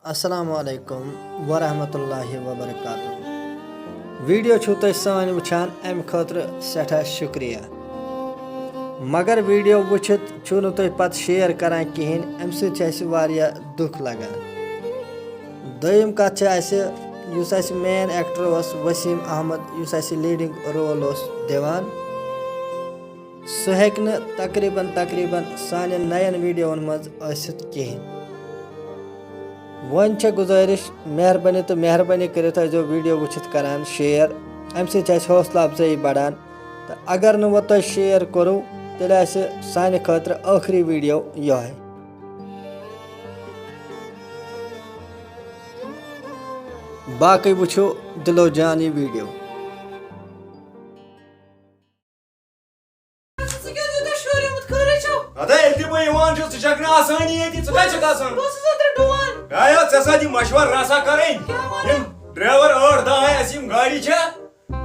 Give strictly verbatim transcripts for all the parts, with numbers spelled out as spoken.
السلام علیکم ورحمۃ اللہ وبرکاتہ۔ ویڈیو چھو تُہۍ سٲنۍ وٕچھان، اَمہِ خٲطرٕ سٮ۪ٹھاہ شُکریہ۔ مگر ویڈیو وٕچھِتھ چھِو نہٕ تُہۍ پتہٕ شیئر کران کِہیٖنۍ، اَمہِ سۭتۍ چھِ اَسہِ واریاہ دُکھ لگان۔ دوٚیِم کَتھ چھِ اَسہِ، یُس اَسہِ مین ایکٹر اوس وسیٖم احمد، یُس اَسہِ لیڈنگ رول اوس دِوان، سُہ ہیٚکہِ نہٕ تقریباً، تقریباً سانٮ۪ن نَیَن ویڈیوَن منٛز ٲسِتھ کِہیٖنۍ۔ وۄنۍ چھےٚ گُزٲرِش، مہربٲنی تہٕ مہربٲنی کٔرِتھ ٲسۍزیو ویڈیو وٕچھِتھ کران شیئر، اَمہِ سۭتۍ چھِ اَسہِ حوصلہٕ افزٲیی بڑان۔ تہٕ اگر نہٕ وۄنۍ تۄہہِ شیئر کوٚروٕ، تیٚلہِ آسہِ سانہِ خٲطرٕ ٲخری ویڈیو یِہوٚے۔ باقٕے وٕچھِو دِلو جان یہِ ویڈیو۔ ژٕ کیٛازِ یوٗتاہ شوریومُت؟ خٲرٕے چھُ؟ اَدٕ ییٚلہِ تہِ بہٕ یِوان چھُس، ژٕ چھَکھ نہٕ آسٲنی ییٚتہِ، ژٕ کَتہِ چھَکھ آسان؟ بہٕ ٲسٕس أنٛدرٕ ڈُوان۔ ہے، ہے، ژےٚ سۭتۍ یہِ مَشوَرٕ رَژھا کَرٕنۍ؟ کیٛاہ وَنان؟ یِم ڈرٛایوَر ٲٹھ دَہ آے اَسہِ یِم گاڑِ چھےٚ،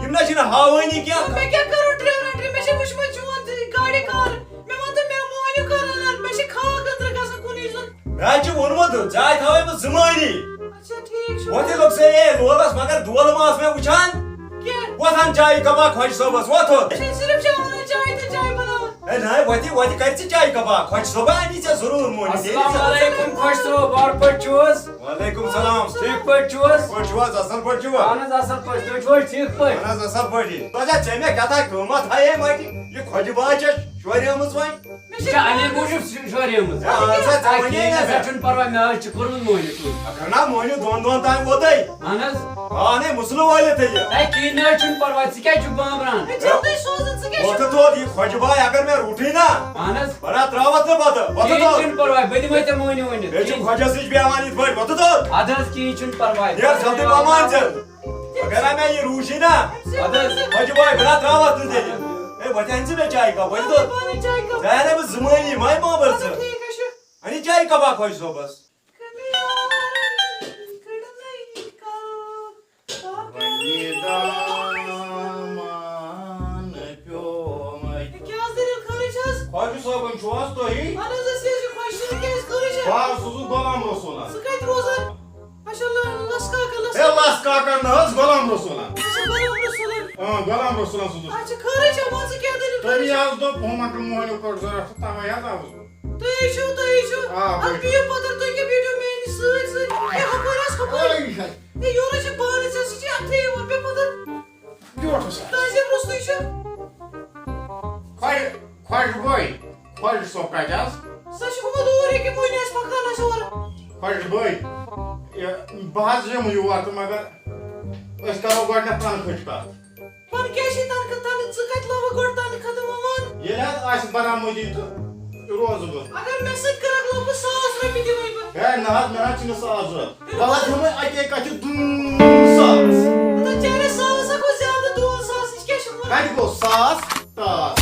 یِم نہ چھِنہٕ ہاوٲنی کینٛہہ۔ مےٚ کیٛاہ کَرو ڈرٛایورَن؟ مےٚ چھےٚ وٕچھمٕژ چون گاڑِ کار۔ مےٚ وَن تہٕ مےٚ مٲنِو کَران، مےٚ چھِ خاک أنٛدرٕ گژھان کُنُے زوٚن۔ مےٚ حظ چھِ ووٚنمُت، ژےٚ آے تھاوَے بہٕ زٕ مٲنی۔ اچھا، ٹھیٖک چھُ۔ وۄنۍ تہِ لوٚگ سا اے لولَس، مگر دولہٕ ما ٲس مےٚ وٕچھان؟ کیٛاہ؟ وۄتھ اَن چایہِ کَپا خۄجہِ صٲبَس، وۄتھ ہوٚت۔ أسۍ چھِ صرف چٮ۪وان چاے تہٕ چایہِ بَناوان۔ ہے نہ، وۄتہِ، وۄتہِ کَرِ ژٕ چایہِ کَپا، خۄجہِ صٲبا اَنی ژےٚ ضروٗر مٲنِتھ۔ السلام علیکم خۄجہِ صٲب، وارٕ پٲٹھۍ چھِو حظ؟ وعلیکم السلام۔ ٹھیٖک پٲٹھۍ چھِو حظ؟ پٲٹھۍ چھِو حظ؟ اَصٕل پٲٹھۍ چھِوا؟ اَہَن حظ، اَصٕل پٲٹھۍ۔ تُہۍ چھِو حظ ٹھیٖک پٲٹھۍ؟ اَہَن حظ، اَصٕل پٲٹھی۔ تۄہہِ چھا، ژےٚ مےٚ کیٛاہ تام قۭمَتھ ہایے مَٹہِ؟ یہِ خۄجہِ باے چھےٚ شوریمٕژ وۄنۍ۔ مےٚ چھِ اَمے موٗجوٗب شوریمٕژ۔ ہے، اَہَن سا، ژےٚ اَدٕ وَنے کِہیٖنۍ مےٚ نہ سا ژےٚ۔ چھُنہٕ پَرواے، مےٚ حظ چھِ کوٚرمُت مٲنِتھ۔ اگر نہ مٲنِو دۄن دۄن تام ووتُے۔ اَہَن حظ۔ آ، نے، مسلہٕ وٲلِتھ تھٲیِو۔ ہے، کِہیٖنۍ نہ حظ چھُنہٕ پَرواے، ژٕ کیٛازِ چھُکھ بامبران؟ ہے، ژےٚ کوٚتُے سوزُن، ژٕ کیٛازِ وۄتھٕ چھُکھ؟ توٚت، یہِ خۄجہِ باے اگر مےٚ روٚٹٕے نا، اَہَن حظ۔ بَڑا ترٛاوَتھ نہٕ پَتہٕ، وۄتھٕ کِہیٖنۍ توٚت۔ چھُنہٕ پَرواے، بہٕ دِمَے ژےٚ مٲنِو ؤنِتھ، بیٚیہِ چھُ کِہیٖنۍ۔ خۄجَس نِش بیٚہوان یِتھ پٲٹھۍ، وۄتھٕ توٚت۔ اَدٕ حظ، کِہیٖنۍ چھُنہٕ پَرواے۔ یَتھ زَن تہِ پَمان ژٕ۔ اگر ہا مےٚ یہِ روٗشی نا، اَدٕ حظ۔ خۄجہِ باے، بہٕ نا ترٛاوَتھ نہٕ تیٚلہِ۔ ہے، وۄتھٕ اَن ژٕ مےٚ چایہِ کَپ، وۄتھٕ توٚت۔ پانَے چایہِ کَپ۔ ژےٚ ہا مےٚ بہٕ زٕ مٲنی، مَے بامبَر اَدٕ ژٕ۔ ٹھیٖک حظ چھُ۔ اَن یہِ چایہِ کَپا خۄجہِ صٲبَس۔ وۄنۍ دامن پیومے۔ ہے، کیٛاہ حظ دٔلیٖل، خٲرٕے چھِ حظ؟ خۄجہِ صٲبُن چھُو حظ تُہی؟ اَہَن حظ، أسۍ حظ چھِ خۄجہِ صٲب، کیٛازِ خٲرٕے چھا؟ بہٕ حظ چھُس غلام رسوٗلہ۔ ژٕ کَتہِ روزان؟ اچھا، ل-، لَس کاکا، لَس ہے، کاکا۔ لَس کاکا نہٕ حظ، غلام رسوٗلہ۔ اچھا، غلام رسوٗلہ۔ اۭں، غلام رسوٗلہ سُنٛد اوسُس۔ اچھا، خٲرٕے چھا؟ وَن ژٕ کیٛاہ دٔلیٖل، خٲرٕے تٔمی چھا؟ حظ دوٚپ، ہُمَن چھُ مۄہنیو پٲٹھۍ ضوٚرَتھ، تَوَے حظ آوُس بہٕ۔ تُہۍ ہے چھِو، تُہۍ ہے چھِو۔ آ، اَدٕ بہٕ بِہِو پَتھَر، تُہۍ کیٛاہ بیٖٹھِو میٛٲنِس سۭتۍ سۭتۍ؟ ہے، ہُپٲرۍ حظ، ہُپٲرۍ۔ آے، یہِ چھا؟ ہے، یورٕ چھِ بانہٕ ژےٚ سۭتۍ اَتھٕے یِوان، بیٚہہ پَتھَر۔ بیوٗٹھ سا۔ تٔہٕنٛزِ روٚستُے چھِ۔ خۄش-، خۄشبوے، خۄش صٲب کَتہِ حظ؟ سۄ چھِ گوٚمُت اوٗرۍ، ییٚکیٛاہ وٕنۍ آسہِ پَکان اَسہِ اورٕ۔ خۄشبوے، یہِ، بہٕ حظ یِمہٕ یور تہٕ مگر أسۍ کَرو گۄڈٕنٮ۪تھ تَنخواہٕچ کَتھ۔ پَتہٕ کیٛاہ چھِ تَنخواہ؟ تَنہٕ ژٕ کَتہِ لَوَکھ گۄڈٕ تَنخواہ تہٕ وۄنۍ وَن؟ ییٚلہِ حظ آسہِ برآمدی تہٕ روزٕ بہٕ۔ اگر مےٚ سۭتۍ کَرَکھ لَگ بَگ ساس رۄپیہِ دِمَے بہٕ۔ ہے نہ حظ، مےٚ نہ حظ چھِنہٕ ساس ضوٚرَتھ۔ بہٕ حظ وَنَے اَکے کَتھِ دوٗن ساس۔ مطلب، چانہِ ساسَس کھۄتہٕ زیادٕ دوٗن ساس نِش کیٛاہ چھُ وَنان؟ کَتہِ گوٚو ساس؟ ٹاس۔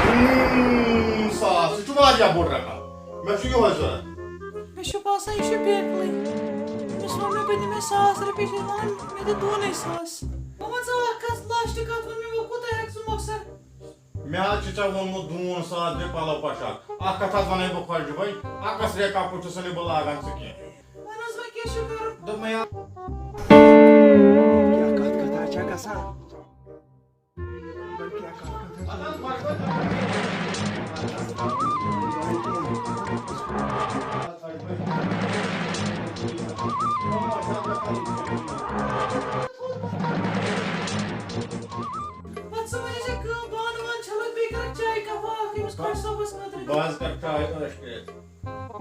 دوٗن ساس، سُہ چھُ واریاہ بوٚڑ رقم۔ مےٚ چھُ یِہوٚے ضوٚرَتھ۔ مےٚ چھُ باسان، یہِ چھُ بیکلٕے۔ أمِس ووٚن مےٚ، بہٕ دِمَے ساس رۄپیہِ، چھِ وَنان، مےٚ دِ دوٗنَے ساس۔ وۄنۍ وَن ژٕ اَکھ کَتھ، لاسٹ کَتھ وَن مےٚ، وۄنۍ کوٗتاہ ہٮ۪کہٕ ژٕ مۄخصر؟ مےٚ حظ چھُ ژےٚ ووٚنمُت دوٗن ساس بیٚیہِ پَلو پۄشاک۔ اَکھ کَتھ حظ وَنَے بہٕ خۄجہِ بَے، اَکَس ریکا پوٗتِس چھُسَے نہٕ بہٕ لاگان ژٕ کینٛہہ۔ وَن حظ وۄنۍ کیٛاہ چھُ کَرُن؟ دوٚپمَے ہا۔ کیٛاہ کَتھ کَتھا چھےٚ گژھان؟ وۄنۍ کیٛاہ کَتھ کَتھا چھےٚ؟ پتہٕ ژٕ وَنہِ ژےٚ کٲم، بانہٕ وانہٕ چھَلَکھ، بیٚیہِ کَرَکھ چایہِ کَپا اَکھ أمِس خۄش صٲبَس خٲطرٕ۔ بہٕ حظ کَرٕ چاے عٲش کٔرِتھ،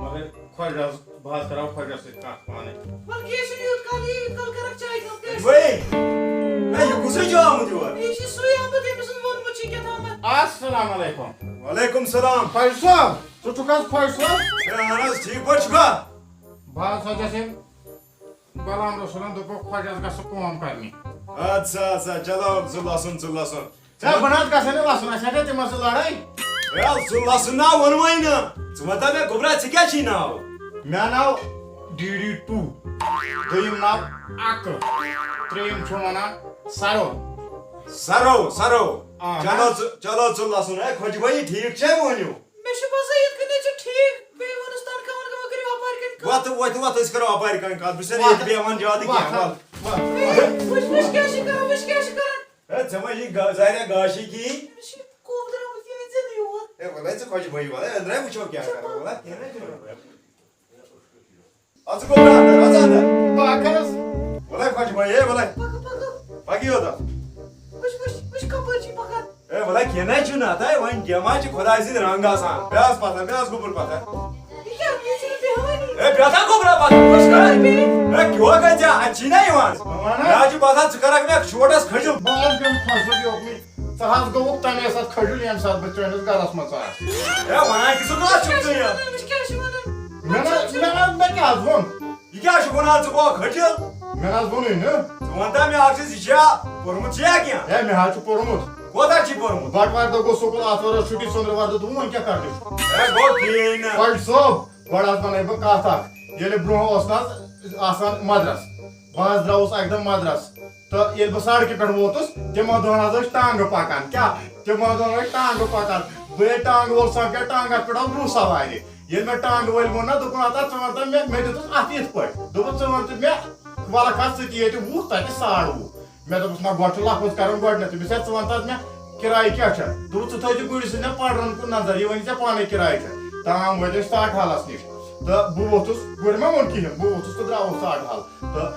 مگر خۄجہِ حظ، بہٕ حظ کَرٕ ہا خۄجَس سۭتۍ کَتھ پانَے۔ وَلہٕ کینٛہہ چھُنہٕ، یوٗت کال یی، یوٗت کال کَرَکھ چایہِ کَپ تہِ۔ وَے، ہے، یہِ کُس حظ چھُ آمُت یور؟ یہِ چھُ سُے آمُت، ییٚمِس ووٚنمُت چھُ کیٛاہ تامَتھ۔ السلام علیکم۔ وعلیکم السلام۔ خۄجہِ صٲب، ژٕ چھُکھ حظ خۄجہِ صٲب؟ ہے، اَہَن حظ، ٹھیٖک پٲٹھۍ چھُکھا؟ بہٕ حظ حظ چھَس ییٚمہِ غلام رسولن دوٚپُکھ، خۄجس گژھِ کٲم کرنہِ۔ اَدٕ سا، اَدٕ سا، چلو، ژٕ لَسُن، ژٕ لَسُن۔ ہے، بہٕ نہ حظ گژھے نہٕ لَسُن، اَسہِ ہَٹے تِمن سۭتۍ لڑٲے۔ ہے، ژٕ لَسُن نا ووٚنمَے نہٕ۔ ژٕ وَن تہٕ مےٚ، گوٚبرا، ژےٚ کیٛاہ چھی ناو؟ مےٚ ناو ڈی ڈی ٹوٗ، دوٚیِم ناو اَکہٕ، ترٛیٚیِم چھُ وَنان سَرو۔ سَرو، سَرو۔ آ، چلو مےٚ ژٕ، چلو ژٕ لَسُن۔ ہے، خۄجہِ بھایی، ٹھیٖک چھے مٲنِو؟ مےٚ چھُ باسان، یِتھ کٔنۍ چھُ ٹھیٖک۔ بیٚیہِ ووٚنُس تنخواہ ونخواہ مہ کٔرِو اپارِ کِنۍ وۄتھ، وۄتھ، وۄتھ، أسۍ کرو اپارِ کامہِ کتھ۔ بہٕ چھُس نہٕ ییٚتہِ بیٚہوان زیادٕ کینٛہہ۔ وۄتھ۔ وۄتھ، وۄتھ، کیٛاہ چھِ کران؟ وۄتھ، کیٛاہ چھِ کران؟ ہے، ژےٚ ما یی گا-، ظاہرہ گاشی کِہیٖنۍ؟ أمِس چھِ کوب درٛامٕژ، یہِ نہٕ زِندٕ یور۔ ہے، وَلہٕ ژٕ خۄش بھٲیی، وَلہٕ أنٛدرَے وٕچھو کیٛاہ کرو، وَلہٕ کینٛہہ نہٕ چھُنہٕ۔ اَژٕ گوٚبرا اَندر، اَژٕ اَندر۔ بہٕ ہا کَرَس۔ وَلَے خۄش بھٲیی، ہے، وَلَے۔ پَکھ، پَکھ۔ پَکھ یوت۔ وٕچھ، وٕچھ، وٕچھ کَپٲرۍ چھِ پَکان۔ ہے، وَلَے کینٛہہ نَے چھُنہٕ اَتھ، ہے، وۄنۍ کینٛہہ ما چھِ خۄداے سٕنٛدۍ رنٛگ آسان۔ بیٚہہ حظ پَتھَر، بیٚہہ حظ گوٚبُر پَتھَر۔ یہِ کیٛاہ، یہِ چھُنہٕ بیٚہوٲنی۔ ہے، بیٚہہ تھا گوٚبرا پَتھَر۔ وٕچھ کَپٲرۍ بیٚہہِ۔ ہے، کیٛاہ گژھِ ژےٚ؟ اَتہِ چھی نَے یِوان۔ وَنان۔ مےٚ حظ چھُ باسان، ژٕ کَرَکھ مےٚ شوٹَس کھٔجُل۔ بہٕ حظ بیٚہمہٕ خۄش پٲٹھۍ یوکُنٕے۔ ژٕ حظ گوٚوُکھ تَمے ساتہٕ کھٔجُل، ییٚمہِ ساتہٕ بہٕ چٲنِس گَرَس منٛز ژاس۔ ہے، وَنان کِژھ کَتھ چھُکھ ژٕ یہِ؟ وٕچھ کیٛاہ چھُ وَنان۔ مےٚ نہ، مےٚ نہ، مےٚ کیٛاہ حظ ووٚن؟ یہِ کیٛاہ چھُکھ وَنان ژٕ گوٚو کھٔجُل؟ مےٚ نہ حظ ووٚنُے نہٕ۔ ژٕ وَن تہ مےٚ اَکھ چیٖز، یہِ چھا پوٚرمُت چھُ یا کینٛہہ؟ ہے، مےٚ حظ چھُ پوٚرمُت۔ کوتاہ چھی پوٚرمُت؟ بَٹوارِ دۄہ گوٚو سکوٗل، آتھوارِ دۄہ چھُٹی، ژٔنٛدٕروارِ دۄہ دوٚپُن، وۄنۍ کیٛاہ کَرٕ؟ ہے، گوٚو کِہیٖنۍ نہٕ۔ پَرِ صٲب، گۄڈٕ حظ وَنَے بہٕ کَتھ اَکھ۔ ییٚلہِ برٛونٛہہ اوس نہ حظ آسان مَدرَس، بہٕ حظ درٛاوُس اَکہِ دۄہ مَدرَس۔ تہٕ ییٚلہِ بہٕ سڑکہِ پٮ۪ٹھ ووتُس، تِمو دۄہَن حظ ٲسۍ ٹانٛگہٕ پَکان۔ کیٛاہ؟ تِمو دۄہَن ٲسۍ ٹانٛگہٕ پَکان۔ بہٕ ییٚلہِ ٹانٛگہٕ وول سَمکھیو، ٹانٛگَس پٮ۪ٹھ اوس برٛونٛہہ سوارِ۔ ییٚلہِ مےٚ ٹانٛگہٕ وٲلۍ ووٚن نہ، دوٚپُن، "ہتا ژٕ وَن تہٕ مےٚ"، مےٚ دیُتُس اَتھٕ یِتھ پٲٹھۍ۔ دوٚپُن، "ژٕ وَن تہٕ مےٚ، وَلَکھ حظ ژٕ تہِ ییٚتہِ وُہ، تَتہِ ساڑ وُہ۔" مےٚ دوٚپُس، "نہ، گۄڈٕ چھُ لفظ کَرُن گۄڈٕنٮ۪تھ۔" دوٚپمَس، "ہے، ژٕ وَن تہٕ حظ مےٚ، کِراے کیٛاہ چھےٚ؟" دوٚپُن، "ژٕ تھٲوزِ گُرِس سۭتۍ مےٚ پَرُن کُن نظر، یہِ وَنہِ ژےٚ پانَے کِراے چھےٚ۔" تام وٲتۍ أسۍ ساڑ حالَس نِش۔ تہٕ بہٕ ووٚتھُس، گُرۍ ما ووٚن کِہیٖنۍ، بہٕ ووٚتھُس تہٕ درٛاوُس ساڑ حال۔ تہٕ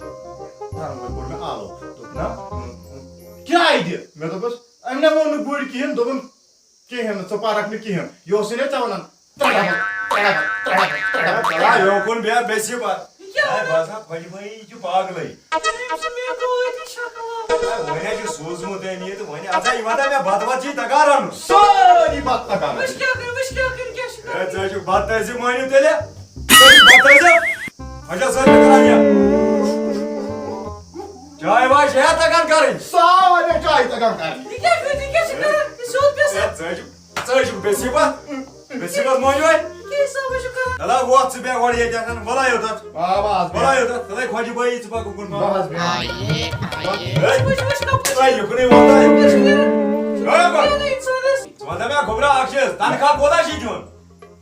پَرُن وٲلۍ کوٚر مےٚ آلو۔ دوٚپُن، "نہ، کِراے دِ۔" مےٚ دوٚپُس، "أمۍ نہ ووٚن نہٕ گُرۍ کِہیٖنۍ۔" دوٚپُن، "کِہیٖنۍ نہٕ، ژٕ پَرَکھ نہٕ کِہیٖنۍ۔ یہِ اوسُے نہ ژےٚ وَنان، ترٛٹھ، ترٛٹھ، ترٛٹھ، ترٛٹھ۔" ہے، یوکُن بیٚہہ، بیٚہہ سا پَتہٕ۔ یہِ کیٛاہ ہے، وَنان؟ باسان خۄجہِ بھٲیی چھُ پاگلٕے۔ أمۍ چھِ مےٚ گٲڑۍ تہِ چھَکان۔ ہے، وۄنۍ ہا چھُ سوٗزمُت أمۍ یہِ تہٕ وۄنۍ، اَتھ ہا یہِ وَنان مےٚ بَتہٕ وَتہٕ چھِ تَگان رَنُن۔ سٲری بَتہٕ تَگان رَنُن۔ وٕچھ کیٛاہ کَرِ، وٕچھ کیٛاہ کَرِ، کیٛاہ چھِ ہے، کَران؟ ژٕ ہا چھُکھ بَتہٕ تٔژِ مٲنِو تیٚلہِ۔ ژٕ ہا چھُکھ بَتہٕ تٔژِ۔ وۄنۍ چھا سٲری کَران یہِ؟ چاے واے چھےٚ تَگان کَرٕنۍ؟ سارے چاے تَگان کَرٕنۍ۔ یہِ کیٛاہ، یہِ کیٛاہ چھِ کَران؟ یہِ سیوٚد پیٚسہٕ۔ ہے، ژٕ ہا چھُکھ، ژٕ ہا چھُکھ بے صفت۔ بے صفت مٲنِو ہے۔ یہِ کیٛاہ حِسابہ چھُ کَران؟ ہلا وۄتھ ژٕ بیٚہہ گۄڈٕ ییٚتٮ۪تھ۔ وَلہٕ یوٚتَتھ۔ آ، بہٕ حظ وَلہٕ بیٚہمہٕ۔ یوٚتَتھ۔ ہلے خۄجہِ بٲیی ژٕ پَکھ اُکُن پَہَم۔ بہٕ حظ بیٚہمہٕ۔ ہے، وٕچھ، وٕچھ، کَپٲرۍ چھُ۔ ہے، یِکُنُے وَنہٕ۔ کَپٲرۍ چھُ نیران؟ ہے، بَس۔ نیران اِنسانَس۔ ژٕ وَن تہٕ مےٚ گوٚبرا اَکھ چیٖز، تنخواہ کوٗتاہ چھِ دیُن؟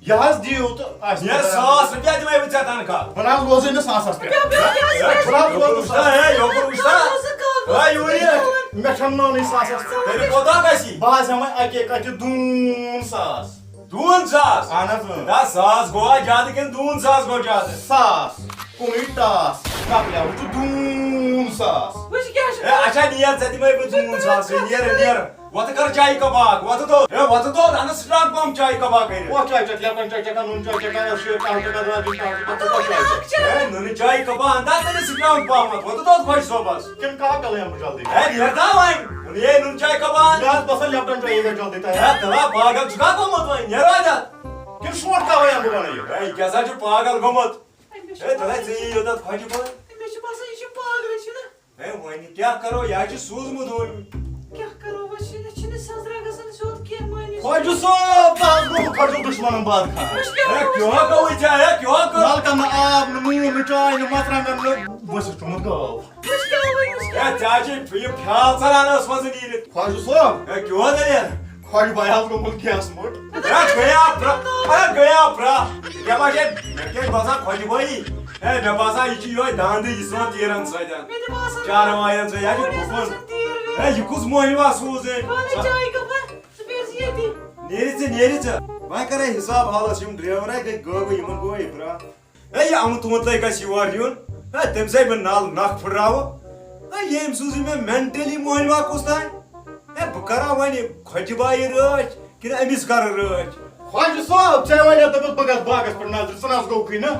یہِ حظ دِیِو تہٕ اَسہِ یہِ ساس رۄپیہِ دِمَے بہٕ ژےٚ تنخواہ۔ بہٕ نہ حظ روزٕے نہٕ ساسَس پٮ۪ٹھ۔ بیٚہہ، بیٚہہ، بیٚہہ، بہٕ نہ حظ روزٕ بیٚہہ، ساسَس۔ ہے، یوکُن وٕچھ سا۔ ہے، یوٗرۍ یہِ۔ مےٚ چھَنہٕ مانٕے ساسَس۔ تیٚلہِ کوٗتاہ گژھی؟ بہٕ حظ ہٮ۪مَے اَکے کَتھِ دوٗن ساس۔ دوٗن ساس؟ اَہَن حظ، اۭں۔ دَہ ساس گوٚوا زیادٕ کِنہٕ دوٗن ساس گوٚو زیادٕ؟ ساس۔ کُنُے ٹاس۔ مۄکلیو، وٕچھِو دوٗن ساس۔ وٕچھ کیٛاہ چھُ؟ ہے، اچھا، نیر، ژےٚ دِمَے بہٕ دوٗن ساس۔ نیر، نیر۔ وۄتھٕ کر چایہِ کپ اکھ، وۄتھٕ توٚت۔ ہے، وۄتھٕ توٚت، اَنہٕ strong پہم چایہِ کپ اکھ کٔرِتھ۔ وۄتھ چایہِ چٮ۪تھ، لیپٹن چاے چٮ۪کھا، نُن چاے چٮ۪کھا، ٲٹھ شیٖتھ، کاہ چٮ۪کھا، درٛاجہِ چاے چٮ۪کھا، ژٕ کۄس چاے چٮ۪کھ؟ ہے، نُنہٕ چایہِ کپا اَنتا تیٚلہِ strong پہمتھ، وۄتھٕ توٚت خۄش صٲبَس۔ کِنہٕ کاہ کلہٕ یِمہٕ جلدی؟ ہے، نیرتا وۄنۍ، وۄنۍ یے نُن چایہِ کپا اَن۔ مےٚ حظ باسان لیپٹن چایی گژھِ جلدی تیار۔ ہے، تھوڑا پاگل چھُکھا گوٚمُت وۄنۍ، نیرو اَتٮ۪تھ۔ کِنہٕ شونٛٹھ کاہ وۄنۍ اَنہٕ بہٕ بَنٲیِتھ؟ ہے، یہِ کیٛاہ سا چھُ پاگل گوٚمُت؟ أمِس چھُ ہے، تھوڑا باسان، ژےٚ یی یوٚتَتھ خۄجہِ بوے۔ أمِس چھُ باسان، یہِ چھُ پاگلٕے، چھُنہ؟ ہے، وۄنۍ کیٛاہ کرو؟ یہِ حظ چھُ سوٗزمُت ہُمۍ۔ کیٛاہ کرو وۄنۍ؟ أسۍ چھِنہٕ، أسۍ چھِنہٕ سٮ۪زرا گژھان سیوٚد کینٛہہ مٲنِتھ۔ خۄجہِ صٲب، بہٕ حظ گوٚوُس خۄجہِ دُشمَنَن بَد خان۔ أسۍ کیٛاہ ہے، کرو؟ کیٛاہ گوٚوُے ژےٚ؟ ہے، کیٛاہ کوٚر؟ نَلکَن نہٕ آب، نہٕ نوٗن، نہٕ چاے، نہٕ مَرژٕوانٛگَن، نہٕ بہٕ چھُس گوٚمُت گاو۔ أسۍ کیٛاہ وَنو؟ أسۍ کیٛاہ ہے، ژےٚ حظ چھِ یہِ پھیٛار ژَلان ٲسہٕ منٛزٕ نیٖرِتھ۔ خۄجہِ صٲب۔ ہے، کیٛاہ دٔلیٖل؟ خۄجہِ بایہِ حظ گوٚمُت گیس موٚٹ۔ ہے، گٔیا پرٛا-، ہے، گٔیا پرٛا-، کیٛاہ باسے؟ مےٚ کیٛاہ چھِ باسان خۄجہِ بایی؟ ہے، مےٚ باسان، یہِ چھُ یِہوٚے دانٛدٕ، یہِ چھُ یِوان تیٖرَن سۭتۍ۔ مےٚ تہِ باسان۔ چاروایَن سۭتۍ، یہِ چھُ مےٚ تہِ گُپُن۔ باسان تیٖر ویٖر۔ ہے، یہِ کُس مٔہنِو آسہٕ سوٗز أمۍ؟ پانہٕ چایہِ کَپا، ژٕ بیٚہہ زِ ییٚتی۔ نیرِ ژٕ، نیرِ ژٕ۔ وۄنۍ کَرَے حِساب حالَس، یِم ڈرٛیورَے گٔے گٲوٕ، یِمَن گوٚو یہِ پرٛا-، ہے، یہِ اَمہٕ تُہُنٛد تۄہہِ گژھِ یور یُن۔ ہے، تٔمۍ سٕے بہٕ نَل نَکھ پھٕٹراوٕ۔ ہے، ییٚمۍ سوٗز یہِ مےٚ mentally مٔہنِوا کُس تام۔ ہے، بہٕ کَرا وۄنۍ خۄجہِ بایہِ رٲچھ کِنہٕ أمِس کَرٕ رٲچھ؟ خۄجہِ صٲب، ژےٚ وَنیٛا دوٚپُتھ بہٕ گژھٕ باغَس پٮ۪ٹھ نظرِ، ژٕ نہ حظ گوٚوکھٕے نہٕ۔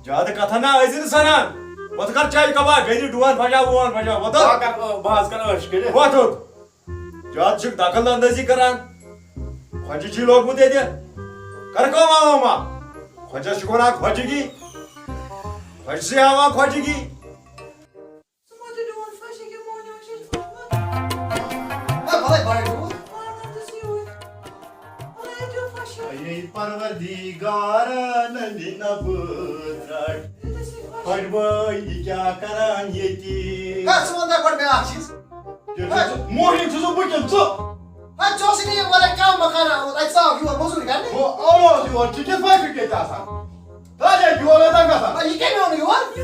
زیادٕ کَتھا نہ ٲسۍ زِ نہٕ سَنان۔ وۄتھ کَر چایہِ کَپا، بیٚیہِ دِ ڈوٗن پھَجا، وون پھَجا، وۄتھ۔ بہٕ ہا کَرٕ، بہٕ حظ کَرٕ عٲش کٔرِتھ۔ وۄتھ اوٚت۔ زیادٕ چھُکھ دخل اندٲزی کران۔ خۄجہِ چھُے لوگمُت ییٚتہِ۔ کر کٲما وٲما۔ خۄجس چھُکھ ونان خۄجہِ گی۔ خۄجہِ چھُے ہاوان خۄجہِ گی۔ ژٕ ما تہِ ڈوٗن پھش ییٚکیٛاہ مونیو چھُ کوٚرمُت۔ ہے، بلے بڑے ڈوٗن۔ پانہٕ تہِ سیوٗٹھ۔ بلے دیو پھش۔ اے پروردگارا، نندِ نہ بٲتھ رٹ۔ یہِ تہِ چھِ پھش۔ خۄجہِ بٲے، یہِ کیٛاہ کران ییٚتہِ؟ ہے، ژٕ وَن تہ گۄڈٕ مےٚ اکھ چیٖز۔ کیٛاہ چھُ ژٕ؟ موہنی چھُسہٕ بہٕ کِنہٕ ژٕ؟ ہے، ژےٚ اوسُے نہٕ یہِ وَنان کانٛہہ مکان آمُت، اَتہِ ژاو یور مٔزوٗرۍ کَرنہِ۔ ہو، آواز یور، ژٕ کِتھ پٲٹھۍ چھُکھ ییٚتہِ آسان؟ اَدٕ یور ٲسۍ گژھان۔ آ، یہِ کَمہِ آو نہٕ یور؟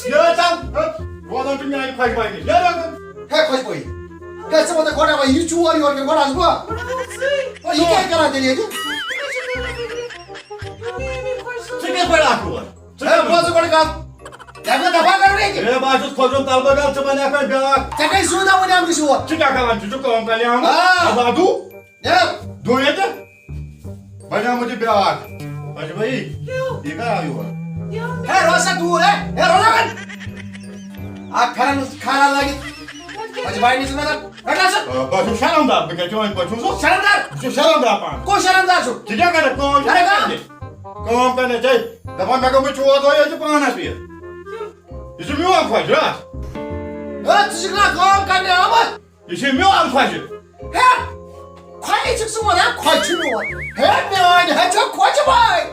یہِ ٲسۍ تَل، ہَت، روزان چھُ میٛانہِ خۄشبٲیہِ نِش۔ یہِ روزان۔ ہے خۄشبٲیہِ، ہے ژٕ وَن تہٕ گۄڈٕ وۄنۍ یہِ چور یور کِنہٕ گۄڈٕ آسہٕ بہٕ؟ وۄنۍ یہِ کیٛاہ کران تیٚلہِ ییٚتہِ؟ ژٕ کِتھ پٲٹھۍ آکھ یور؟ ژٕ ہے، کیٛاہ بوز ژٕ گۄڈٕ کَتھ۔ دَپہٕ نہ دَفا کَرُن ییٚتہِ۔ ہے، بہٕ ہا چھُس کھوژُن تَلہٕ بَغل، ژٕ وَن اَکھ وَنہِ بیٛاکھ۔ ژےٚ کَتہِ سوٗزا وۄنۍ آمتِس یور؟ ژٕ کیٛاہ کران چھُکھ؟ ژٕ کٲم کَرنہِ آمُت؟ آ۔ اَدٕ ہا دُو۔ ہے۔ دُو ییٚتہِ۔ بَنیٛومُت یہِ بیٛاکھ۔ اچھا بھائی، کیٛاہ؟ یہِ کَر آو یور؟ کیٛاہ؟ ہے، روز سا دوٗر، ہے۔ ہے، روز سا وۄنۍ۔ اَکھ پھٮ۪رَن اوس کھاران لٲگِتھ۔ اچھا بھائی، نِش نظر۔ رَٹھ سا۔ آ، بہٕ چھُس شرمدار، بہٕ کیٛاہ چٲنۍ پٲٹھۍ چھُس؟ شرمدار؟ بہٕ چھُس شرمدار پانہٕ۔ کُس شرمدار چھُ؟ ژٕ کیٛاہ کَرَکھ کٲم؟ کَرَکھ کٲم؟ کٲم کَرنہِ ژےٚ۔ دَپان مےٚ گوٚو بہٕ چوب دۄہ ییٚتہِ پانَس یہِ۔ یہِ چھُ میون خۄش، رَٹھ۔ ہے، ژٕ چھُکھ نا کٲم کَرنہِ آمُت؟ یہِ چھُ میون خۄش۔ ہے، خۄجہِ چھُکھ ژٕ وَنان، خۄجہِ چھُ میون۔ ہے، میٲنۍ ہَے چھےٚ خۄجہِ باے۔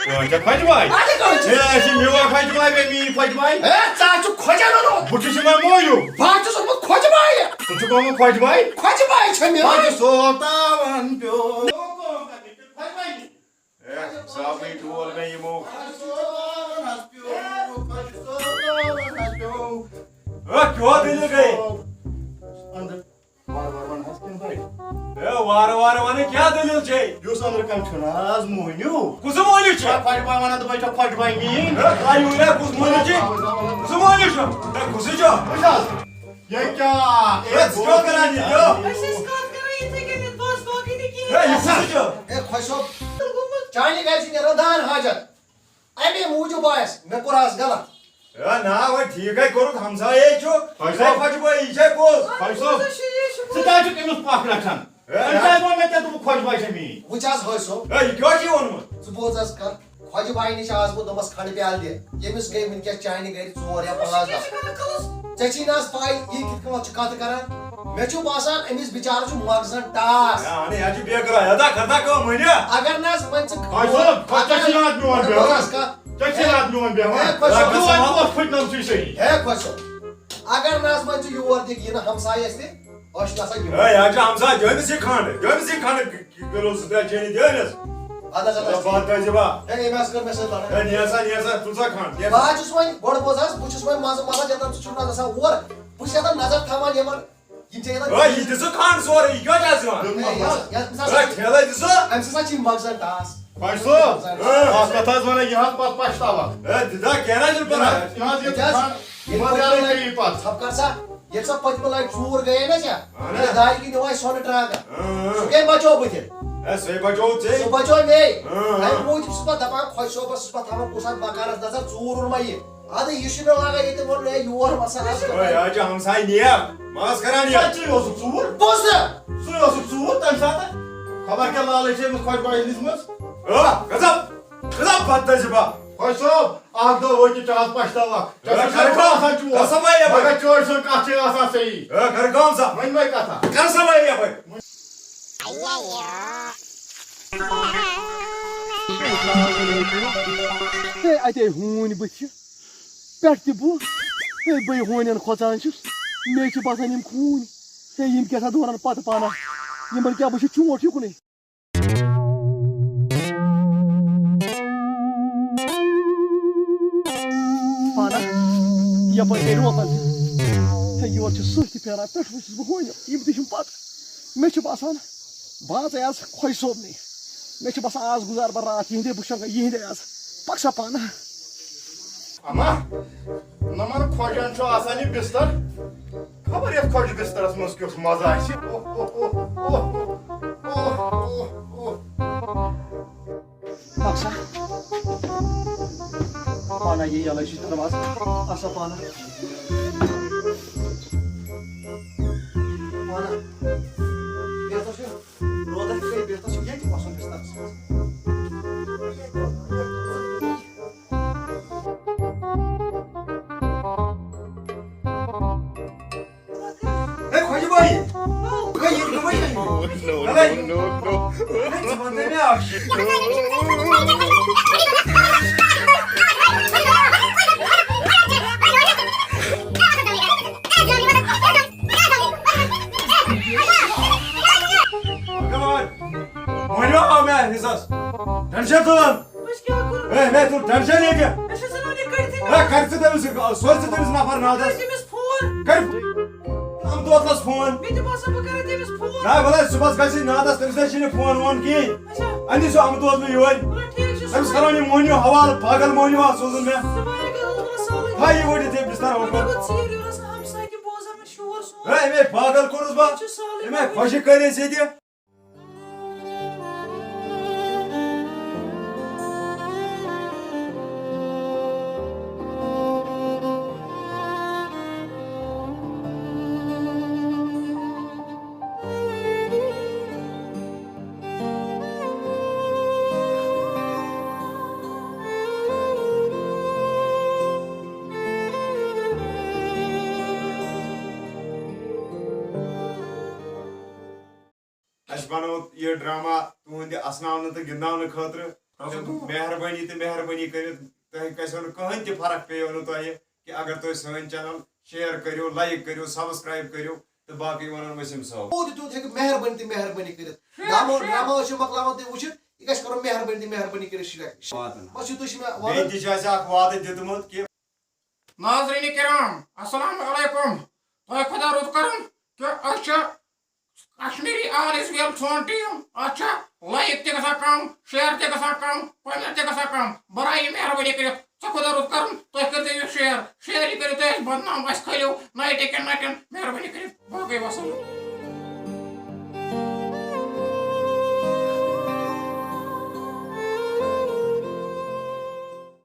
میٲنۍ چھےٚ خۄجہِ باے؟ اَدٕ کَم چھِ؟ ہے، یہِ چھِ میون خۄجہِ باے، بیٚیہِ میٛٲنۍ خۄجہِ باے۔ ہے، ژٕ ہا چھُکھ خۄجَن اوٚنمُت۔ بہٕ چھُس یِمَن مویوٗ۔ بہٕ ہا چھُس اوٚنمُت خۄجہِ باے۔ ژٕ چھُکھ اوٚنمُت خۄجہِ باے؟ خۄجہِ باے چھےٚ میٲنۍ۔ خۄجہِ سلطان پیوٚو۔ خۄجہِ باے۔ ہے، حسابٕے ڈول مےٚ یِمو۔ ہے، کیٛاہ دٔلیٖل گٔے؟ اندر وارٕ وارٕ وَن حظ کِنہٕ بَڑِ؟ ہے، وارٕ وارٕ وَنہٕ، کیٛاہ دٔلیٖل چھے؟ یُس أنٛدرٕ کَنہِ چھُنہٕ حظ موہنیوٗ۔ کُس موہنیوٗ چھُ؟ ہے، خۄجہِ باے وَنان، دَپان چھےٚ خۄجہِ باے میٛٲنۍ۔ ہے، خۄجہِ ہُنٛد ہے، کُس موہنیوٗ چھُ؟ کُس موہنیوٗ چھُ؟ ہے، کُسٕے چھُ؟ وٕچھ حظ، یہِ کیٛاہ؟ ہے، ژٕ کیٛاہ کَران یہِ؟ أسۍ ٲسۍ کَتھ کَران یِتھَے کٔنٮ۪تھ، بَس باقٕے نہٕ کِہیٖنۍ۔ ہے، یہِ کُسٕے چھُ؟ ہے، خۄجہِ صٲب، چانہِ گَرِ چھِ نیران دَہَن حاجت۔ اَمے موٗجوٗب آیَس، مےٚ کوٚر آز غلط۔ ہے نا، وۄنۍ ٹھیٖکھٕے کوٚرُکھ، ہمسایے چھُ۔ خۄجہِ صٲب۔ خۄجہِ بٲیی چھے پوٚز۔ خۄجہِ صٲب، ژٕ کیٛازِ چھُکھ أمِس پَکھ رَٹان؟ ہے أمِس نا۔ آسہِ وۄنۍ مےٚ ژےٚ دوٚپُکھ خۄجہِ بٲے چھےٚ میٛٲنۍ۔ وٕچھ حظ خۄجہِ صٲب۔ ہے، یہِ کیٛاہ چھُے ووٚنمُت؟ ژٕ بوز حظ کَتھ۔ خۄجہِ بایہِ نِش آس بہٕ، دوٚپمَس، "کھنٛڈٕ پیالہٕ دِ۔" ییٚمِس گٔے وٕنۍکٮ۪س چانہِ گَرِ ژور یا پانٛژھ دۄہ۔ ژےٚ چھِی نہ حظ پَے، یہِ کِتھ کٔنۍ چھُ کَتھٕ کَران؟ مےٚ چھُ باسان، أمِس بِچارَس چھُ مغزن ٹاس۔ ہے، اَہَنٕے، یہِ حظ چھُ بے گرا، یَدا کَردا کٲم وۄنۍ۔ اگر نہ حظ وۄنۍ ژٕ آ، خۄجہِ صٲب، خۄجہِ ژےٚ چھُے نہ اَتھ میون بوز بیٚہوان۔ حظ کَتھ۔ ژےٚ چھُے نہ اَتھ میون بیٚہوان۔ ہے، خۄجہِ صٲب۔ ہے، ژٕ وَن پوٚز پھٕٹنَم چھُے صحیح۔ ہے، خۄجہِ صٲب، اگر نہ حظ وۄنۍ ژٕ یور دِکھ، یہِ نہٕ ہمسایہِ اَسہِ تہِ، أسۍ چھِ آسان یِمَن۔ ہے، یہِ حظ چھُ ہمسایہِ، دِ أمِس یہِ کھنٛڈ، دِ أمِس یہِ کھنٛڈ، کِلوٗ زٕ ترٛےٚ چینی دِ أمِس۔ اَدٕ حظ، اَدٕ حظ، بَتہٕ تھٲیزِ با۔ ہے، أمۍ حظ کٔر مےٚ سۭتۍ لڑٲے۔ ہے، نیر سا، نیر سا، تُل سا کھنٛڈ، نیر سا۔ بہٕ حظ چھُس وۄنۍ، گۄڈٕ بوز حظ، بہٕ چھُس وۄنۍ منٛزٕ منٛزٕ ییٚتٮ۪ن ژٕ چھُکھ نہ گژھان اور، بہٕ چھُس ییٚتٮ۪ن نظر تھاوان یِمَن۔ یِم چھِ یِوان۔ ہے، یہِ تہِ ژٕ کھنٛڈ سورُے، یہِ کیٛاہ چھِ اَز یِوان؟ ہے، یہِ ہسا، یہِ ہسا، ہے، ٹھیلَے دِ ژٕ۔ أمۍ سا چھِ یِم مغزن ٹاس۔ خۄجہِ صٲب، اۭں۔ اَکھ کَتھ حظ وَنان، یہِ حظ پَتہٕ پَشتاوان۔ ہے، دِ دا، کینٛہہ نہ چھُنہٕ پَرواے۔ ہے، یہِ حظ یہِ یہِ حظ کھنٛڈ، یہِ یِمَن پَتہٕ دِیَن نہ یی پَتہٕ۔ ژھۄپہٕ کر سا، ییٚلہِ سۄ پٔتمہِ لَٹہِ ژوٗر گٔیے نہ ژےٚ، اَہَن یہِ حظ۔ دارِ کِنۍ دِوان سۄنہٕ ٹرٛاکَر۔ اۭں، اۭں۔ سُہ کٔمۍ بَچوو بٕتھِ؟ ہے، سُے بَچوو ژے۔ سُہ بَچوو مے۔ اۭں، اۭں۔ اَمہِ موٗجوٗب چھُس بہٕ دَپان، خۄجہِ صٲبَس چھُس بہٕ تھاوان کُس اَتھ مکانَس نظر، ژوٗر اوٚن ما یہِ؟ اَدٕ یہِ چھُ مےٚ لگان ییٚتہِ ووٚن مےٚ یور وَسان آز۔ ہے، یہِ حظ چھُ ہمساے نیک، مَس کران یہِ۔ سُہ چھُے اوسُکھ ژوٗر۔ بوز سا۔ سُے اوسُکھ ژوٗر تَمہِ ساتہٕ۔ خبر کیٛاہ لالٕے چھِ أمِس خۄجہِ بایہِ دِژمٕژ۔ آ، گژھ سا، گژھ سا بد نصیٖبا۔ خۄجہِ صٲب، اَکھ دۄہ وٲتِتھ چھِ آز پَشتاوان۔ ژےٚ ہے، چھُکھ کَر کٲم، آسان چوب۔ گژھ سا وۄنۍ یَپٲرۍ۔ مگر چٲنۍ سُنٛد کَتھ چھے آسان صحیح۔ ہے، کَر کٲم سا۔ وۄنۍ وۄنۍ کَتھا۔ کَر سا وۄنۍ یَپٲرۍ۔ ہے، اَتے ہوٗنۍ بٕتھِ۔ پٮ۪ٹھ تہِ بہٕ، ہے، بٕے ہونٮ۪ن کھۄژان چھُس، مےٚ چھِ باسان یِم خوٗنۍ، ہے، یِم کیٛاہ سا دوران پتہٕ پانہ، یِمن کیٛاہ بہٕ چھُس چونٛٹھ یُکنُے۔ پانہ، یپٲرۍ گٔے روکن تہِ، ہے، یورٕ چھِ سٕہہ تہِ پھیران، پٮ۪ٹھ وٕچھُس بہٕ ہونٮ۪ن، یِم تہِ چھِم پتہٕ، مےٚ چھُ باسان، بہٕ آژے آز خۄجہِ صٲبنٕے۔ مےٚ چھُ باسان، آز گُزارٕ بہٕ راتھ یِہِنٛدے، بہٕ شۄنٛگہٕ یِہِنٛدے آز۔ پَک سا پانہٕ۔ اما، نمن خۄجن چھُ آسان یہِ بستر۔ خبر یَتھ خۄجہِ بسترس منٛز کیُتھ مزٕ آسہِ۔ اوہ، اوہ، اوہ، اوہ، اوہ، اوہ، اوہ، اوہ۔ پَک سا۔ پانہ یہِ یَلَے چھُ دروازٕ۔ آ سا پانہ۔ پانہ۔ یَتھ اوس یہِ۔ روزدَر چھُ بیٚیہِ بِہتَس چھُ ییٚتہِ وَسُن بِستَرَس منٛز۔ ہے، خۄجہِ بایی! ہے، ییٚتہِ کَمہِ آیہِ چھِ؟ No, no, no, no, no. ہے، ژٕ وَن تہٕ مےٚ اَکھ چیٖز۔ Come on. مٲنِو آو مےٚ حِصَس۔ ٹٮ۪نشَن تُلان۔ ہے، تُل ٹٮ۪نشن ییٚتہِ۔ أسۍ چھِ زنانہِ کٔڑتھٕے ہے، کر ژٕ تٔمِس، سوز ژٕ تٔمِس نفر نادس۔ کٔرۍ تٔمِس فون۔ کر احمد عوتلس فون۔ مےٚ تہِ باسان بہٕ کرٕ تٔمِس فون۔ نہ، وَلہٕ، صُبحس گژھِ نادس، تٔمِس نہ چھُنہٕ فون وون کِہیٖنۍ۔ اچھا۔ أنہِ سُہ احمد عوت مےٚ یور۔ وَلہٕ، ٹھیٖک چھُ، تٔمِس صُبحٲے۔ کرو یہِ مۄہنیو حوالہٕ، پاگل مۄہنیو اکھ سوزُن مےٚ۔ صُبحٲے گژھو، وَلہٕ، سہلٕے۔ ہا، یہِ وٲتِتھ یہِ بستر مےٚ ہُکُن۔ گوٚو ژیٖرۍ یورٕ آسان ہمساے تہِ بوزان مےٚ شور سون۔ ہے، أمۍ ہے پاگل کوٚرُس بہٕ۔ یہِ چھُ سہلٕے أمۍ ہے مگر۔ خۄشِک کٔرۍ أسۍ ییٚتہِ۔ اَسہِ بنوو یہِ ڈرامہ تُہنٛدِ اسناونہٕ تہٕ گِنٛدناونہٕ خٲطرٕ۔ اَصٕل تہٕ پٲٹھۍ۔ مہربٲنی تہٕ مہربٲنی کٔرِتھ، تۄہہِ گژھیو نہٕ کٕہٕنۍ تہِ فرق پیٚیو نہٕ تۄہہِ کہِ اگر تُہۍ سٲنۍ چینل شیئر کٔرِو، لایک کٔرِو، سبسکرائب کٔرِو تہٕ باقٕے وَنو ؤسیٖم صٲب۔ تیوٗت تیوٗت ہیٚکہِ مہربٲنی تہٕ مہربٲنی کٔرِتھ۔ Share, drama, share. ڈرامہ ٲسِو مۄکلاوان تُہۍ وٕچھِتھ، یہِ گژھِ کَرُن مہربٲنی تہٕ مہربٲنی کٔرِتھ شیئر۔ واتُن۔ بس یِتُے چھُ مےٚ بیٚیہِ وَنُن۔ تہِ چھُ اَسہِ اکھ وعدٕ دیُتمُت کہِ ناظرین کرام، السلام علیکم۔ تۄہہِ خۄدا رُت کرُن کہِ أسۍ چھِ کشمیری آل از ویل سون ٹیٖم۔ اَتھ چھا لایک تہِ گژھان کم، شیئر تہِ گژھان کم، کمنٹ تہِ گژھان کم۔ برائے مہربٲنی کٔرِتھ، ژےٚ خۄدا رُت کرُن، تُہۍ کٔرۍزیو یہِ شیئر۔ شیئر یہِ کٔرِو تُہۍ اَسہِ بدنام، اَسہِ کھٲلِو نایٹہِ کٮ۪ن نٹٮ۪ن۔ مہربٲنی کٔرِتھ، باقٕے وسلام۔